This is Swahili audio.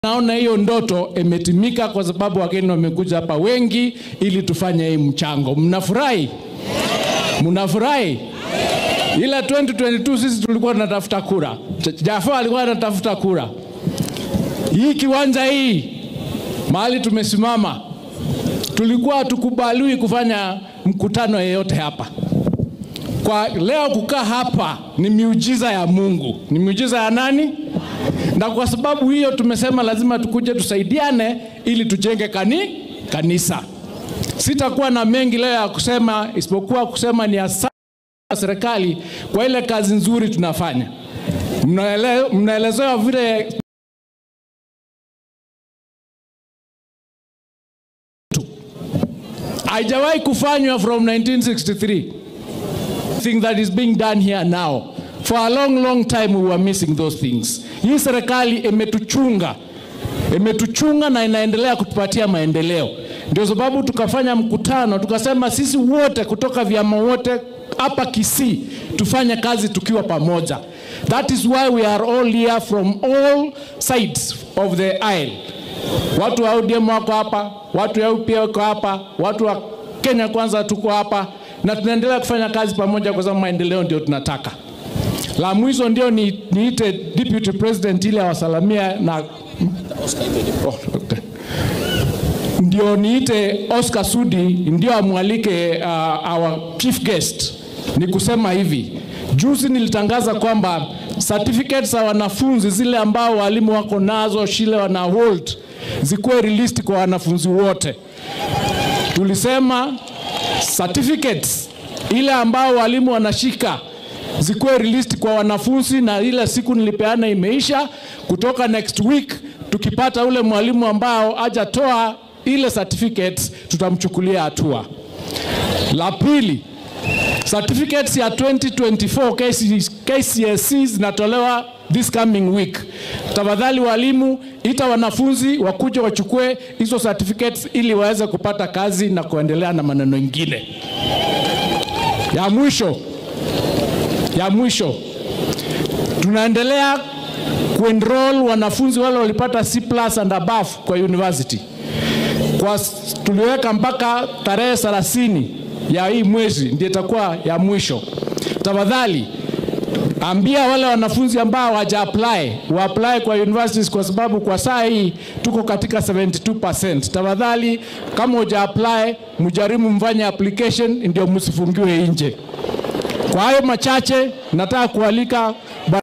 Naona hiyo ndoto imetimika kwa sababu wageni wamekuja hapa wengi ili tufanye hii mchango. Mnafurahi? Mnafurahi? Ila 2022 sisi tulikuwa tunatafuta kura. Jafo alikuwa anatafuta kura. Hii kiwanja hii mahali tumesimama, tulikuwa tukubaliwi kufanya mkutano yeyote hapa. Kwa leo kukaa hapa ni miujiza ya Mungu. Ni miujiza ya nani? Na kwa sababu hiyo tumesema lazima tukuje tusaidiane ili tujenge kanisa. Sitakuwa na mengi leo ya kusema isipokuwa kusema ni asante serikali kwa ile kazi nzuri tunafanya. Mnaelezewa vile haijawahi kufanywa from 1963. Thing that is being done here now. For a long, long time we were missing those things. Hii serikali imetuchunga na inaendelea kutupatia maendeleo. Ndio sababu tukafanya mkutano, tukasema sisi wote kutoka vyama wote hapa Kisii tufanye kazi tukiwa pamoja. That is why we are all here from all sides of the aisle. Watu wa ODM wako hapa, watu wa UPA wako hapa, watu wa Kenya Kwanza tuko hapa, na tunaendelea kufanya kazi pamoja kwa sababu maendeleo ndio tunataka. La mwisho ndio niite Deputy President ile awasalamia na okay. Ndio niite Oscar Sudi ndio amwalike our chief guest. Ni kusema hivi, juzi nilitangaza kwamba certificates za wanafunzi zile ambao walimu wako nazo shule wana hold zikuwe released kwa wanafunzi wote. Tulisema certificates ile ambao walimu wanashika zikuwe released kwa wanafunzi, na ile siku nilipeana imeisha. Kutoka next week tukipata ule mwalimu ambao hajatoa ile certificates tutamchukulia hatua. La pili, certificates ya 2024 KCSE zinatolewa this coming week. Tafadhali walimu, ita wanafunzi wakuje wachukue hizo certificates ili waweze kupata kazi na kuendelea na maneno mengine. Ya mwisho, tunaendelea kuenroll wanafunzi wale walipata C+ and above kwa university. Kwa tuliweka mpaka tarehe 30 ya hii mwezi ndio itakuwa ya mwisho. Tafadhali ambia wale wanafunzi ambao hawaja apply, wa apply kwa universities kwa sababu kwa saa hii tuko katika 72%. Tafadhali kama huja apply, mjaribu mfanye application ndio msifungiwe nje. Kwa hayo machache nataka kualika